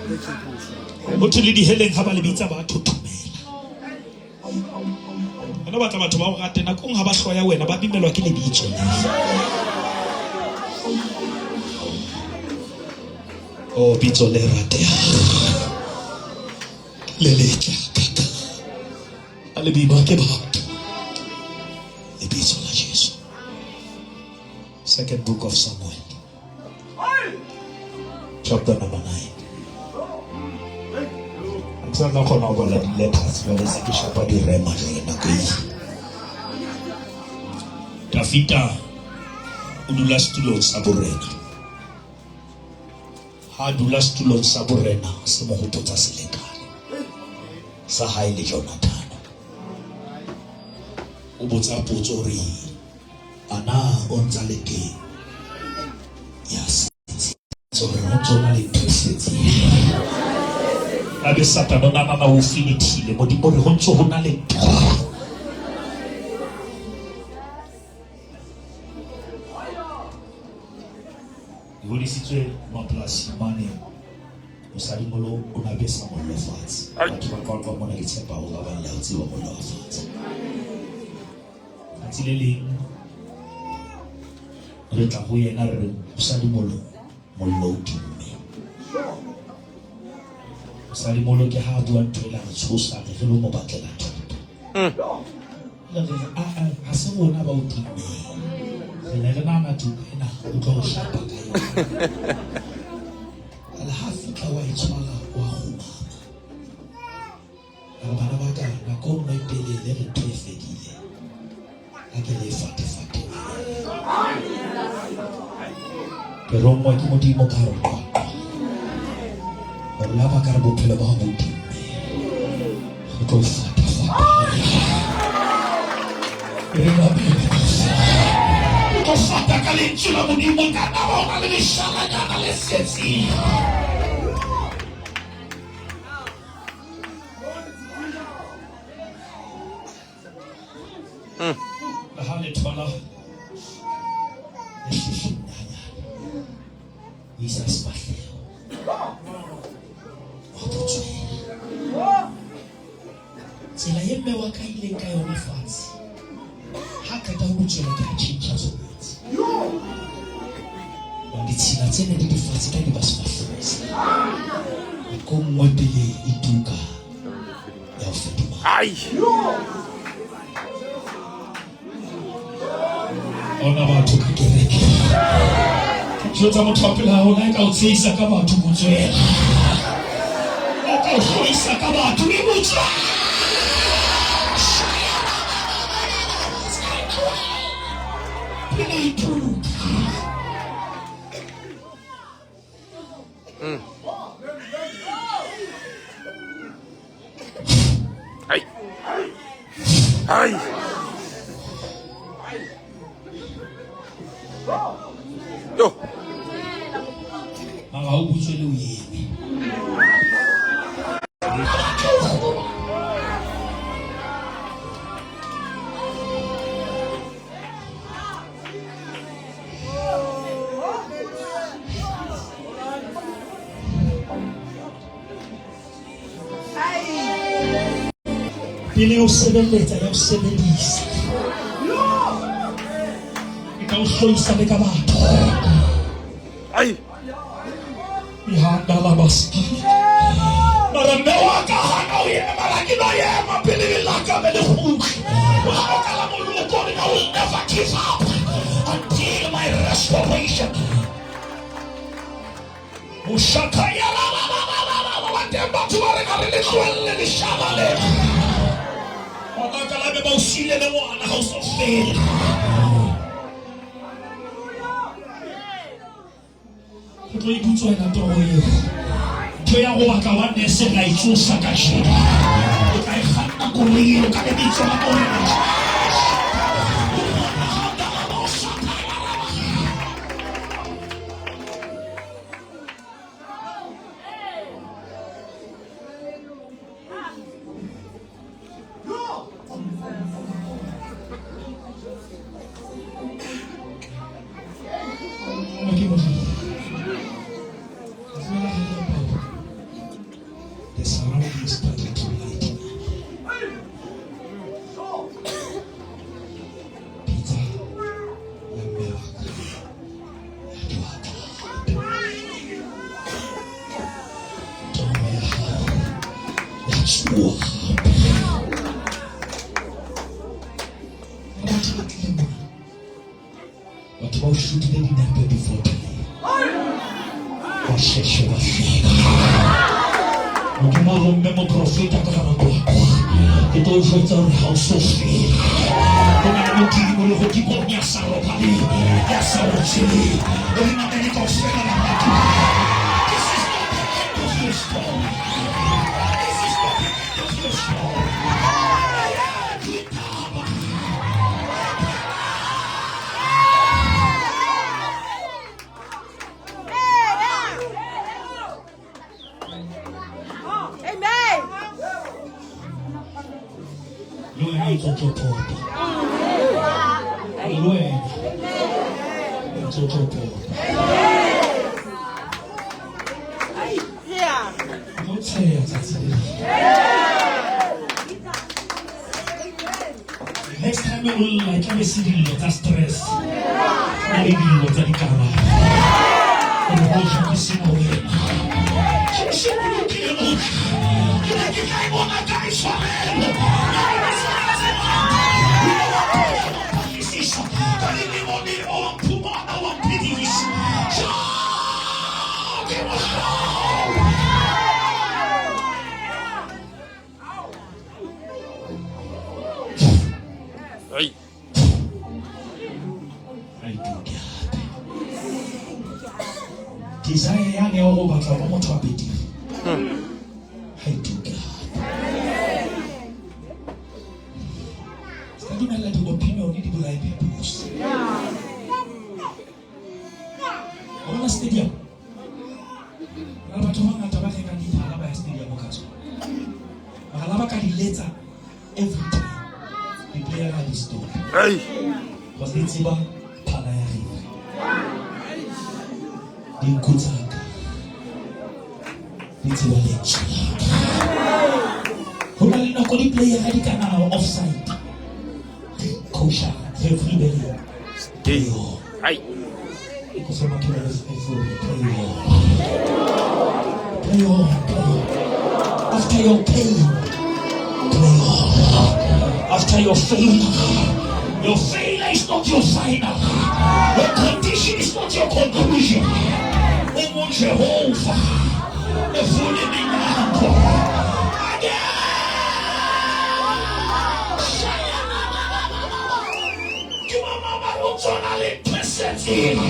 Ho thwe le diheleng ha ba le bitsa ba thothomela. Wena o batla batho ba o rate nakong ha ba hloya wena ba bimelwa ke lebitso. Oh bitso le ratehang le letle kaka a le bima ke batho lebitso la Jesu. Second book of Samuel chapter number 9. Ke sa nna kgona go bala di-letters jale se ke shapa direma jale nako e. Dafita o dula setulong sa borena. Ha a dula setulong sa borena se mo hopotsa selekane sa hae le Jonathan. O botsa potso hore ana o ntsa le teng ya setse hore ho ntso na le ntho e setseng. Abe Satane o nahana o finithile Modimo re ho ntso ho na le ntho. Ke hodisitswe mapolasing mane mosadimolo o na besa mollo fatshe. Batho ba Qwaqwa mona ke tshepa hore ba bang le a tseba mollo wa fatshe. Tsatsi le leng re tla ho yena re re mosadimolo mollo o timme. Mosadimolo ke ha a bua ntho e la re tshosa re re lo mo batlela thuto. Le re a ha se rona ba o timmeng. Re ne re nahana thuto ena o tlo o shapa ka yona. Jwale ha fihla wa e tshwara wa kgumama. A re bana ba ka nako e nngwe pele le re ntho e fedile. A ke le fate fate. Ke rongwa ke Modimo ka re Qwaqwa. Hore la ba ka re bophelo ba bo timme. Re tlo fata fata. Re ba pele re tlo fata ka lentswe la Modimo ka na ba ona le leshalanyana le setseng. Ha le thola le hlehleng hanyane o isa sefahleho wa botswela tsela ye mme wa ka ileng ka yona fatshe ha qeta ho botswela ke a tjhentjha tshobotsi ditshila tse ne di di fatshe ka di ba sefahleho nako nngwe pele e tuka ya ho fedima. Ai. Ona batho ka kereke. Jwetsa motho wa pele hao na e ka o tshehisa ka batho botswela. E ka o hloisa ka batho e botswela. Pele e tuka. Ai. Ai. Yo. Mara o butswele o eme. Pele o sebeletsa ya o sebedisa e ka o hloisa le ka batho. Ai. Ihanda la basi. Mara mme wa ka hana o ema mara ke no ema pele le laka be le kgutle. O hloka la moloko le I will never give up until my restoration. Moshaka ya la la la la la la la teng batho ba re ga re le tlohelle leshaba le. Ngwana ka la be ba o siile le ngwana ha o so fele. Go tlo iputswela toro eo. Ntho ya go batla wa nese ra e tsosa kajeno. O tla e kganna koloi eo ka lebitso la Morena. bua gape. Batho ba tlile mona, batho ba o shootile dinepe before time, ba sheshe ba hleka. Modimo o romme moprofeta ka gare kwakwa, ke tlo o jwetsa gore ga o so fela. Go na le Modimo legodimong ya sa robaleng, ya sa otseleng. Re namele kaofela la batho. This is not the end of your story. This is not the end of your story. Ditaba. Amen. Le wena o ntso tlo popa. Le wena o ntso tlo popa. Yeah. Tlo tsheya tsatsi le leng. Next time o lla, e tlabe se dillo tsa stress, e le dillo tsa dikarabo. Gore hoja ke sena wena. Jesu o lokile motho. Ke ne ke tla e bona kae tshwarelo? O ile wa phela wa mpatlisisa ka dilemo-lemo, wa mphumana, wa mphedisa. Jo, ke mohlolo. Ai. A ituke hape. Desire yane ya go batla go motho a betile. Ha ituke hape. Se ka dumella di-opinion di bolaye purpose. Wa bona stadium? Hona le batho ba bangata ba rekang diphala ba ya stadium ka tsona. Mara la ba ka di letsa every time, di-player ha di stop. Ai. Because di tseba phala ya rena. Dinku tsa ka di tseba lentswe la ka. Ho na le nako di-player ha di ka nana offside. Coach, referee be re play on. Ai. Ko se makhelo le play on. Play on, play on. After your pain, play on. After your failure, your failure is not your final. Your condition is not your conclusion. Umu Jehova, evule iminyango. Again. Ke mama o tsona le ntho e setseng.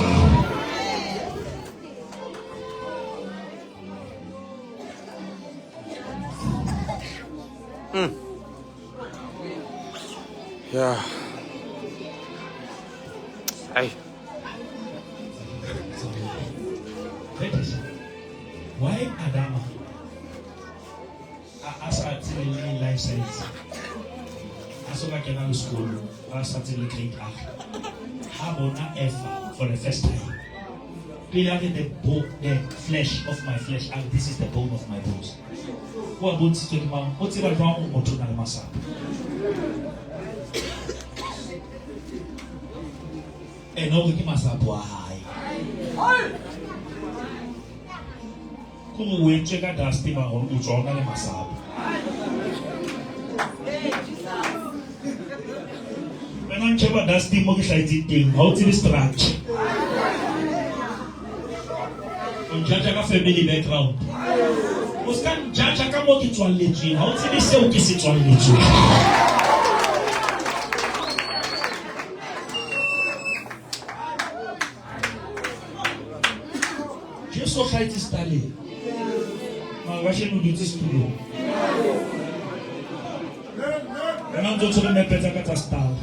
Yeah. Ai. Ladies, why Adama a sa tsebe le life science, a so ka kena le sekolo, a sa tsebe le grade R, ha bona Eva for the first time, pele a re the bone, the flesh of my flesh, and this is the bone of my bones, o a bontshitswe ke mang? O tseba jwang hore motho o na le masapo? Ene hore ke masapo a hae. Ke hore o entswe ka dust, mara o tswa o na le masapo. Wena ntjheba dust mo ke hlahetseng teng, ha o tsebe structure. O njudge ka family background. O ska njudge ka mo ke tswalletsweng, ha o tsebe seo ke se tswalletsweng. Jesu o hlahetse setaleng. Mara kasheno o dutse setulong. Wena o ntso tshwere nepe tsa ka tsa setala.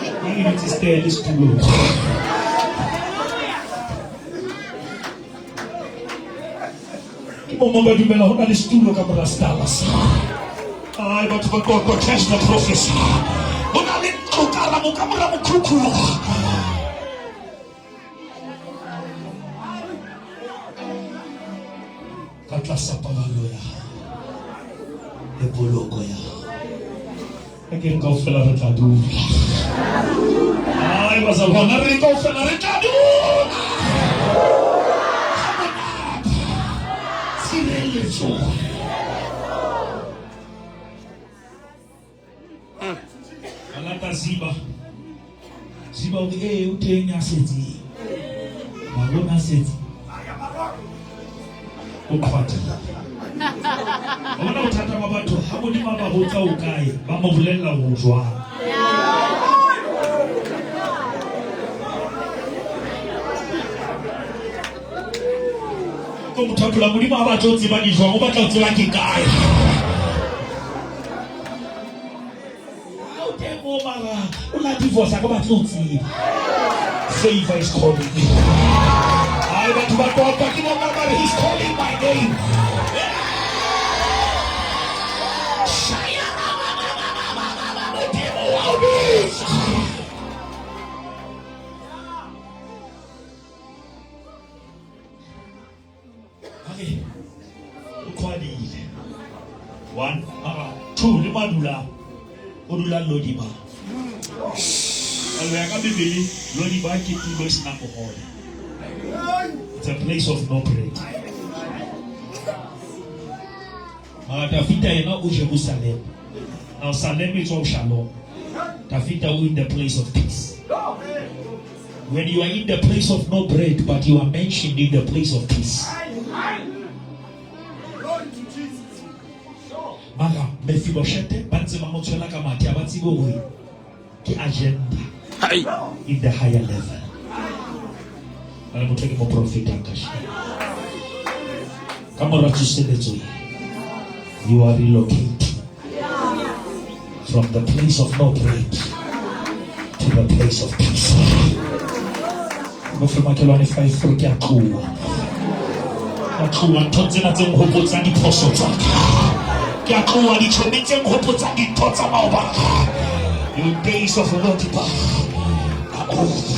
Nna ke dutse stele setulong. Ke bo mang ba dumela ho na le setulo ka mora setala sa? Ai, batho ba Qwaqwa, test the prophecy. Ho na le ntlo ka hara mo, ka mora mokhukhu. Ka tlasa paballo ya hao le poloko ya hao. Ha ke re kaofela re tla dula. Ai, bazalwana, re kaofela re tla dula. Ha monate. Tshireletso. Ziba hore ee o teng ya setseng. Malome a setse. O qhwadile. Wa bona bothata ba batho ha Modimo a ba botsa o kae, ba mo bolella hore o jwang. Ko motho a phela Modimo ha batle ho tseba ke jwang, o batla ho tseba ke kae. Ha o teng moo mara o la divorce ha ke batle ho tseba. Favor is calling me. Ai batho ba kopa ke bona ba re he's calling my name. Modimo wa o bitsa. Okay. O qhwadile. One, mara two le mo a dulang. O dula Lodiba. Jwale ho ya ka Bibele, Lodiba ke tulo e senang bohobe. It's a place of no bread. Mara Dafita yena o Jerusalem. Now Salem e tswa ho Shalom. Dafita o in the place of peace. When you are in the place of no bread, but you are mentioned in the place of peace. Mara Mephiboshete ba ntse ba mo tshwela ka mathe, ha ba tsebe hore ke agenda in the higher level. Jwale motho ke moprofeta kasheno. Ka mora tsoseletso e, you are relocating from the place of no bread to the place of peace. Mo fe makelwane 5 re ke a tloha. Ka tloha ntho tsena tse nhopotsang diphoso tsa ka. Ke a tloha ditjhomi tse nhopotsang dintho tsa maobane. Your days of Lodiba are over.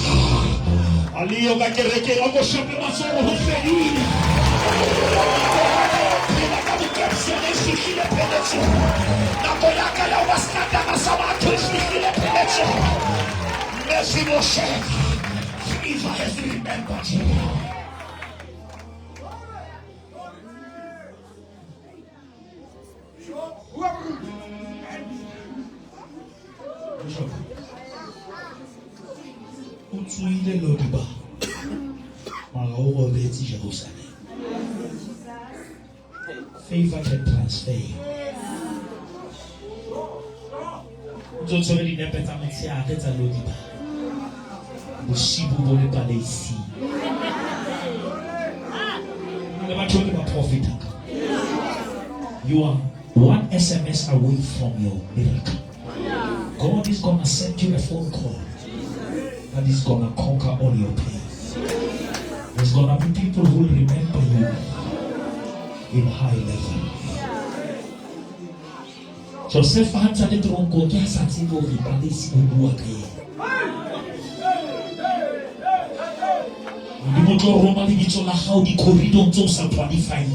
A le yo ka kerekeng a ko shape matsoho ho fedile. Phela ka bokepsene e fihlile pheletsong. Nako ya ka ya ho ba sekatana sa batho e fihlile pheletsong. Mephibosheth, favor has remembered you. Bishop, o tsoile Lodiba mara o robetse Jerusalem. Favor can transfer you. O ntse o tshwere dinepe tsa motshehare tsa Lodiba. Bosibu bo le paleising. Le batho ke ba profita ka. You are one SMS away from your miracle. God is gonna send you a phone call that is gonna conquer all your pain. There's gonna be people who will remember you in high level. Joseph ha ntse a le teronkong ke a sa tsebe hore palesi o bua ka ena. Modimo o tlo roma lebitso la hao dikhoridong tse o sa qualifying.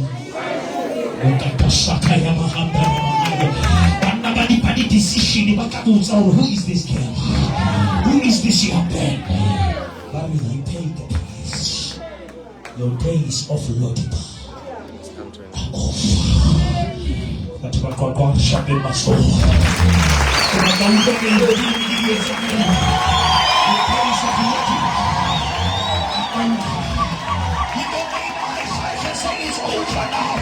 O ka tasaka ya mahamba ya mahayo. Banna ba di ba di-decision ba tla botsa hore who is this girl? Who is this young man? Ba re he paid the price. Your days of Lodiba are over. Batho ba Qwaqwa shapeng matsoho. Ke batla ho utlwa melodi le medidietso ya mmino. Your days of Lodiba are over. In the name of Isaiah, say it's over now.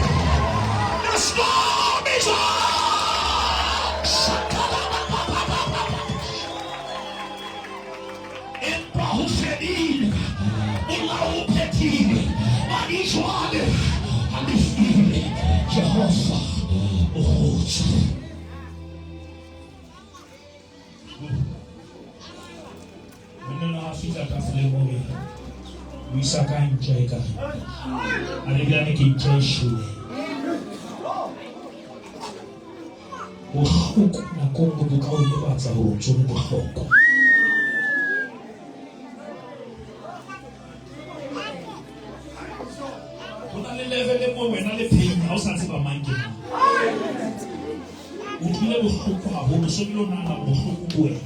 The storm is over. Empa ho fedile, molao o phethile, madi jwale a lefile. Jehova o kgotse. Monna ha fihla tafoleng o re, o isa kae ntja e kae? A re ebilane ke ntja e shweleng. Bohloko nako nngwe bo ka o lebatsa hore o ntso le bohlokwa. Ho na le level e mo wena le pain ha o sa tseba mang ke mang. O utlwile bohloko haholo so bile o nahana hore bohloko bo wena.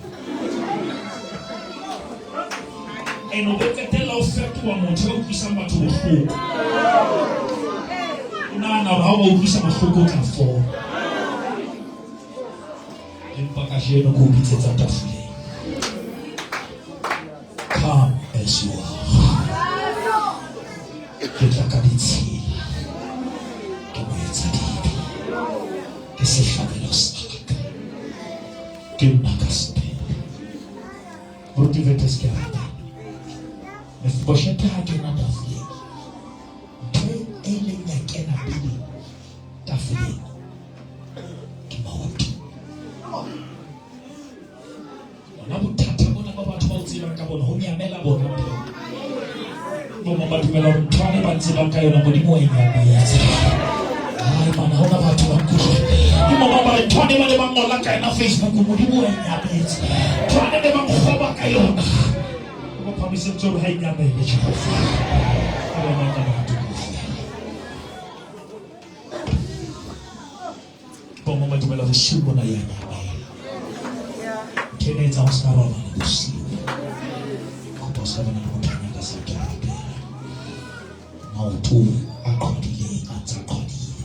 And o bo qetella o fetoha motho ya utlwisang batho bohloko. O nahana hore ha o ba utlwisa bohloko o tla fola. Empa kajeno ke o bitsetsa tafoleng. as you are. Ke tla ka ditshila. Ke moetsadibe. Ke sehlabelo sa ka. Ke nna ka sebele. Moruti Vetes ke a rapela. Mefiboshethe ha kena tafoleng. Ntho e ileng ya kena pele tafoleng ke maoto. Bona bothata bona ba batho ba o tsebang ka bona ho nyamela bona pele. Bo ba dumela hore ntho ane ba tsebang ka yona Modimo wa e nyametse. Ai mana hona batho ba nkutlwa. Ke mo ba ba re ntho ane ba ne ba ngola ka yona Facebook Modimo wa e nyametse. Ntho ane ne ba nkgoba ka yona. O phamisetse hore ha e nyamele Jehova. A re nna ka batho kaofela. Bo ba dumela bosiu bona ya nyamela. Ntho ena e etsang o se ka robala bosiu. Kopa o se ka bona le motho a nyaka sa ke rapela. Maoto a qhwadileng a ntse a qhwadile.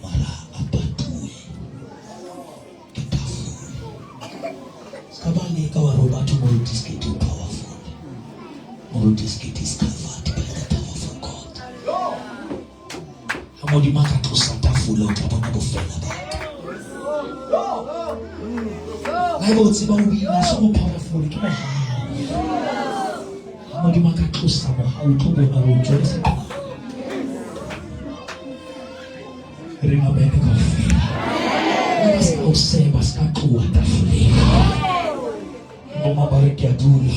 Mara a patuwe ke tafole. Se ka ba leka wa re batho moruti Sekete o powerful. Moruti Sekete is covered by the powerful God. Ha Modimo a ka tlosa tafole o tla bona bofela ba ka. Haeba o tseba o bina se go powerful ke mohau. Ha Modimo a ka tlosa mohau o tlo bona hore o tswele seqhwala. Re amen kaofela. Le ba se ka o seba se ka tloha tafoleng. Mama ba re ke a dula.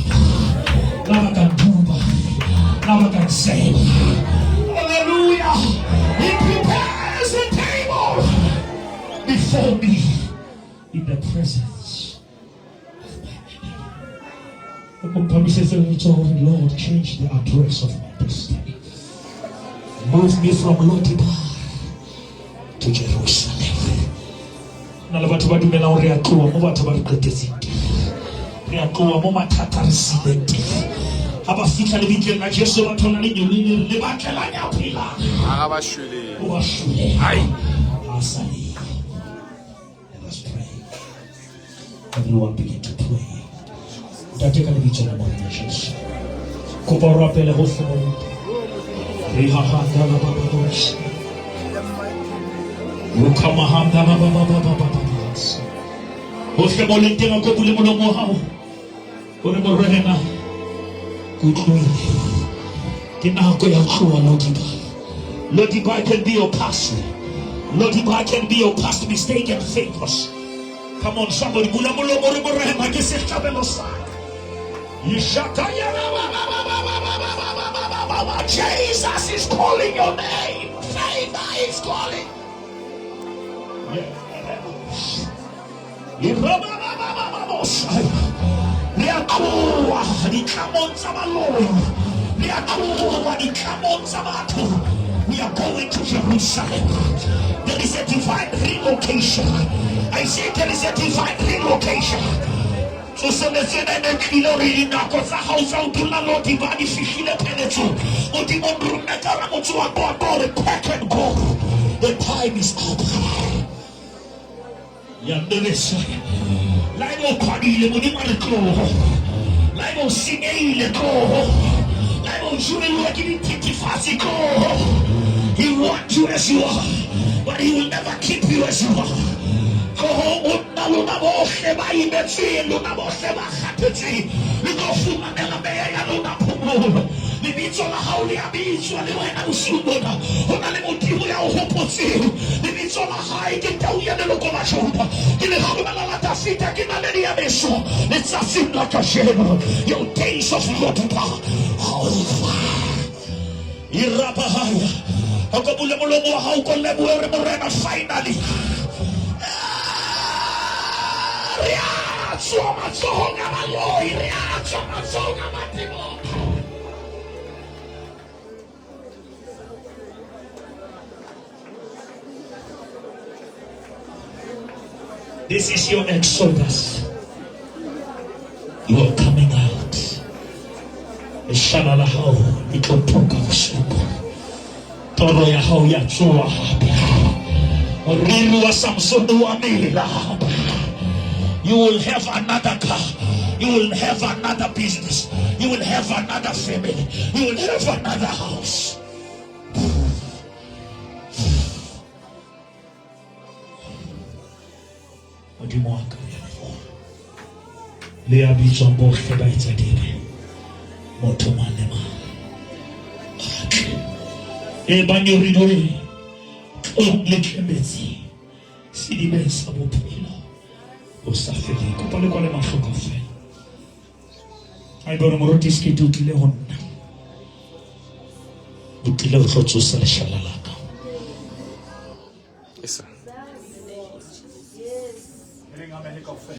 La ba ka nduba. La ba ka nseba. Hallelujah. He prepares a table before me in the presence of my enemy. O phamisetse letsoho hore Lord change the address of my destiny. Move me from Lodebar to Jerusalem. Na le batho ba dumelang hore re a tloha mo batho ba re qetetseng teng. Re a tloha mo mathata re siileng teng. Ha ba fihla lebitleng la Jesu ba thola lengeloi le re le batlelang ya phelang. Ha ba shweleng. O ba shweleng. Hai. Ha sa le. Let us pray. Everyone begin to pray. Ntate ka lebitso la Morena Jesu. Kopa o rapele hohle mo leng teng. Re hahanda la ba ba bosi. Ukamahanda la ba ba ba ba ba ba ba. Hohle mo leng teng a ko bule molomo wa hao. O re Morena, ke utlwile. Ke nako ya ho tloha Lodiba. Lodiba can be your past. Lodiba can be your past mistake and failures. Come on, somebody, bula molomo re Morena ke sehlabelo sa ka. Jesus is calling your name. Favor is calling. Re a tloha ditlamong tsa baloi. Re a tloha ditlamong tsa batho. We are going to Jerusalem. There is a divine relocation. I say there is a divine relocation. Tsoseletso ena e ne tlile hore dinako tsa hao tsa ho dula Lodiba di fihlile pheletsong. Modimo o nromme ka hara motse wa Qwaqwa hore pack and go. The time is up. Ya nnelesa. La ebe o qhwadile, Modimo a re tloho. La ebe o senyehile, tloho. La ebe o jureluwa ke dithethefatsi, tloho. He wants you as you are, but he will never keep you as you are. Tloho ho nna lona bohle ba imetsweng, lona bohle ba kgathetseng, le tlo fumanela meya ya lona phomolo. Lebitso la hao le a bitswa le wena bosiung bona. Ho na le Modimo ya o hopotseng. Lebitso la hae ke tau ya leloko la Juda. Ke lehlomela la Dafida, ke naledi ya meso letsatsing la kajeno. Your days of Lodiba are over. Irabahaya. A ko bule molomo wa hao ko lebohe hore Morena finally. Re a tswa matsohong a baloi, re a tswa matsohong a madimona. This is your exodus. You are coming out. Leshana la hao le tlo tuka bosiu bona. Toro ya hao ya tsoha hape. Moriri wa Samson wa mela hape. You will have another car. You will have another business. You will have another family. You will have another house. Modimo wa ka ya leboha. Le ya bitswang bohle ba etsa dibe. Motho mang le mang. A tle. E ba nyorilweng. Tlong le tle metsing. Sedibeng sa bophelo. Bo sa feleng. Kopa le kwale mahlo kaofela. Haeba o re moruti Sekete o tlile ho nna. O tlile ho tlo tsosa leshala la ka. Yes, sir. Re ngamele kaofela.